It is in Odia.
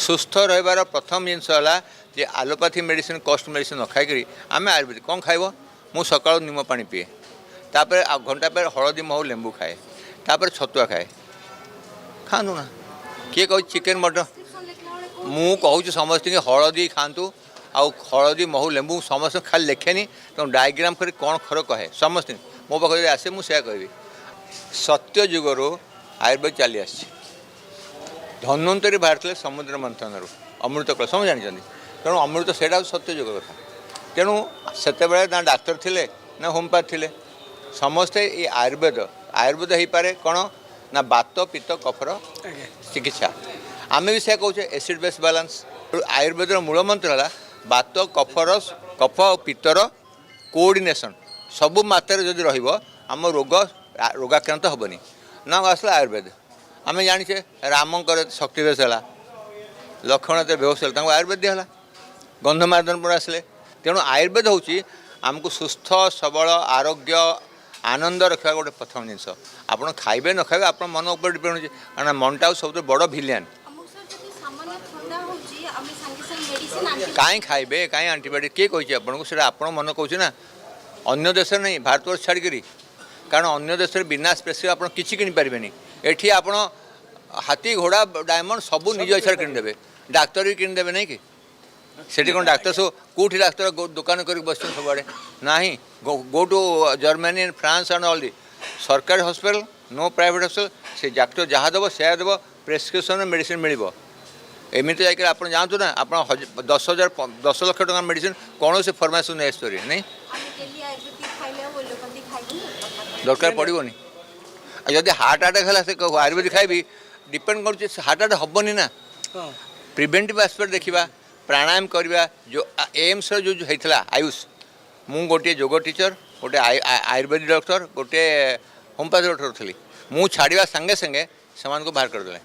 ସୁସ୍ଥ ରହିବାର ପ୍ରଥମ ଜିନିଷ ହେଲା ଯେ ଆଲୋପାଥି ମେଡ଼ିସିନ, କଷ୍ଟ ମେଡ଼ିସିନ ନ ଖାଇକରି ଆମେ ଆୟୁର୍ବେଦିକ କ'ଣ ଖାଇବ? ମୁଁ ସକାଳୁ ନିମ ପାଣି ପିଏ, ତାପରେ ଆଉ ଘଣ୍ଟା ପରେ ହଳଦୀ, ମହୁ, ଲେମ୍ବୁ ଖାଏ, ତାପରେ ଛତୁଆ ଖାଏ। ଖାଆନ୍ତୁ ନା। କିଏ କହୁଛି ଚିକେନ୍, ମଟନ୍? ମୁଁ କହୁଛି ସମସ୍ତଙ୍କୁ ହଳଦୀ ଖାଆନ୍ତୁ ଆଉ ହଳଦୀ, ମହୁ, ଲେମ୍ବୁ। ସମସ୍ତଙ୍କୁ ଖାଲି ଲେଖେନି, ତେଣୁ ଡାଇଗ୍ରାମ୍ କରି କ'ଣ ଖର କହେ ସମସ୍ତଙ୍କୁ। ମୋ ପାଖରେ ଯଦି ଆସେ, ମୁଁ ସେୟା କହିବି। ସତ୍ୟ ଯୁଗରୁ ଆୟୁର୍ବେଦ ଚାଲି ଆସିଛି। ଧନ୍ୱନ୍ତରୀ ବାହାରିଥିଲେ ସମୁଦ୍ର ମନ୍ଥନରୁ ଅମୃତ କଳ, ସମସ୍ତେ ଜାଣିଛନ୍ତି। ତେଣୁ ଅମୃତ, ସେଇଟା ହେଉଛି ସତ୍ୟ ଯୁଗ କଥା। ତେଣୁ ସେତେବେଳେ ନା ଡାକ୍ତର ଥିଲେ ନା ହୋମିଓପାଥି ଥିଲେ, ସମସ୍ତେ ଏଇ ଆୟୁର୍ବେଦ। ଆୟୁର୍ବେଦ ହେଇପାରେ କ'ଣ ନା ବାତ, ପିତ୍ତ, କଫର ଚିକିତ୍ସା। ଆମେ ବି ସେୟା କହୁଛେ, ଏସିଡ୍ ବେସ୍ ବାଲାନ୍ସ। ଆୟୁର୍ବେଦର ମୂଳ ମନ୍ତ୍ର ହେଲା ବାତ, କଫର, କଫ ଆଉ ପିତ୍ତର କୋଅର୍ଡ଼ିନେସନ୍ ସବୁ ମାତ୍ରାରେ ଯଦି ରହିବ, ଆମ ରୋଗ ରୋଗାକ୍ରାନ୍ତ ହେବନି ନା। ଆସିଲା ଆୟୁର୍ବେଦ। ଆମେ ଜାଣିଛେ ରାମଙ୍କର ଶକ୍ତିବେଶ ହେଲା, ଲକ୍ଷ୍ମଣ ଏତେ ବେହୋସ ହେଲା, ତାଙ୍କୁ ଆୟୁର୍ବେଦ ଦିଆହେଲା। ଗନ୍ଧମାର୍ଦନ ପରେ ଆସିଲେ। ତେଣୁ ଆୟୁର୍ବେଦ ହେଉଛି ଆମକୁ ସୁସ୍ଥ, ସବଳ, ଆରୋଗ୍ୟ, ଆନନ୍ଦ ରଖିବା ଗୋଟେ ପ୍ରଥମ ଜିନିଷ। ଆପଣ ଖାଇବେ ନ ଖାଇବେ, ଆପଣ ମନ ଉପରେ ଡିପେଣ୍ଡ ହେଉଛି, କାରଣ ମନଟା ହେଉଛି ସବୁଠୁ ବଡ଼ ଭିଲିଆନ୍। ଆମକୁ ସାର୍, ଯଦି ସାମାନ୍ୟ ଥଣ୍ଡା ହେଉଛି, ଆମେ ସାଙ୍ଗେ ସାଙ୍ଗେ ମେଡ଼ିସିନ। କାହିଁ ଖାଇବେ? କାହିଁ ଆଣ୍ଟିବାୟୋଟିକ୍? କିଏ କହିଛି ଆପଣଙ୍କୁ ସେଇଟା? ଆପଣ ମନ କହୁଛି ନା। ଅନ୍ୟ ଦେଶରେ ନାହିଁ, ଭାରତବର୍ଷ ଛାଡ଼ିକରି। କାରଣ ଅନ୍ୟ ଦେଶରେ ବିନା ପ୍ରେସ୍କ୍ରିପ୍ସନ୍ ଆପଣ କିଛି କିଣିପାରିବେନି। ଏଠି ଆପଣ ହାତୀ, ଘୋଡ଼ା, ଡାଇମଣ୍ଡ ସବୁ ନିଜ ଇଚ୍ଛାରେ କିଣିଦେବେ, ଡାକ୍ତର ବି କିଣିଦେବେ, ନାଇଁ କି? ସେଠି କ'ଣ ଡାକ୍ତର ସବୁ କେଉଁଠି ଡାକ୍ତର ଦୋକାନ କରିକି ବସିଛନ୍ତି ସବୁଆଡ଼େ? ନାହିଁ। Go to Germany, France and all the ସରକାରୀ ହସ୍ପିଟାଲ, ନୋ ପ୍ରାଇଭେଟ୍ ହସ୍ପିଟାଲ। ସେ ଡାକ୍ତର ଯାହା ଦେବ ସେୟା ଦେବ, ପ୍ରେସ୍କ୍ରିପ୍ସନ୍ ମେଡ଼ିସିନ ମିଳିବ। ଏମିତି ଯାଇକରି ଆପଣ ଯାଆନ୍ତୁ ନା, ଆପଣ 10,000, 10 ଲକ୍ଷ ଟଙ୍କା ମେଡ଼ିସିନ କୌଣସି ଫାର୍ମାସି ନେଇ ଆସିପାରିବେ ନାଇଁ। ଆମେ ଡେଲି ଆୟୁର୍ବେଦିକ ଖାଇଲେ ଆଉ ଏଲୋପାଥି ଖାଇବୁନି? ଦରକାର ପଡ଼ିବନି। ଆଉ ଯଦି ହାର୍ଟ ଆଟାକ୍ ହେଲା, ସେ ଆୟୁର୍ବେଦିକ ଖାଇବି? ଡିପେଣ୍ଡ କରୁଛି, ହାର୍ଟ ଆଟାକ୍ ହେବନି ନା। ପ୍ରିଭେଣ୍ଟିଭ୍ ଆସ୍ପେକ୍ଟ ଦେଖିବା, ପ୍ରାଣାୟାମ କରିବା। ଯେଉଁ ଏମ୍ସର ଯେଉଁ ଯେଉଁ ହେଇଥିଲା ଆୟୁଷ, ମୁଁ ଗୋଟିଏ ଯୋଗ ଟିଚର, ଗୋଟେ ଆୟୁର୍ବେଦିକ ଡକ୍ଟର, ଗୋଟିଏ ହୋମିଓପାଥି ଡକ୍ଟର ଥିଲି। ମୁଁ ଛାଡ଼ିବା ସାଙ୍ଗେ ସାଙ୍ଗେ ସେମାନଙ୍କୁ ବାହାର କରିଦେଲେ।